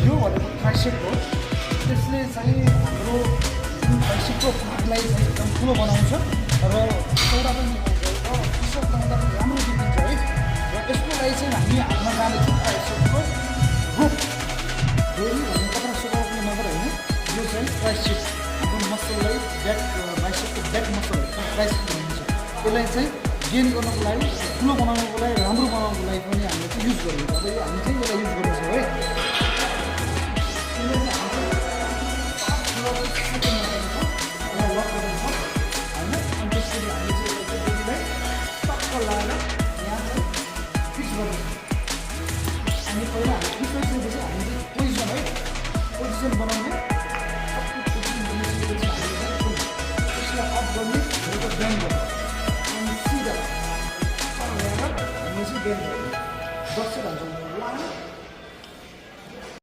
यो भनेको ट्राइसेप हो। त्यसले चाहिँ हाम्रो जुन ट्राइसेपको भागलाई चाहिँ एकदम ठुलो बनाउँछ र चौडा पनि देखाउँछ र टी-सर्ट लगाउँदा पनि राम्रो देखिन्छ है। र यसको लागि चाहिँ हामी हातमा जानेछौँ ट्राइसेपको रोप। रोली भन्ने कपडा सुकाउने मात्र होइन, यो चाहिँ ट्राइसेप हाम्रो मसललाई बाइसेपको ब्याक मसल ट्राइसेप भनिन्छ। यसलाई चाहिँ गेन गर्नको लागि, ठुलो बनाउनको लागि, राम्रो बनाउनको लागि पनि हामीले चाहिँ युज गरिन्छ। अब यो हामी चाहिँ यसलाई युज गर्दैछौँ है। यसले चाहिँ हाम्रो लक गर्दैछ होइन। अनि त्यसरी हामीले चाहिँ यसलाई बोडीलाई टक्क लगाएर यहाँ चाहिँ फिक्स गर्दैछौँ। अनि पहिला हामी फिक्स गरिसकेपछि हामी चाहिँ पोजिसन है, पोजिसन बनाउनु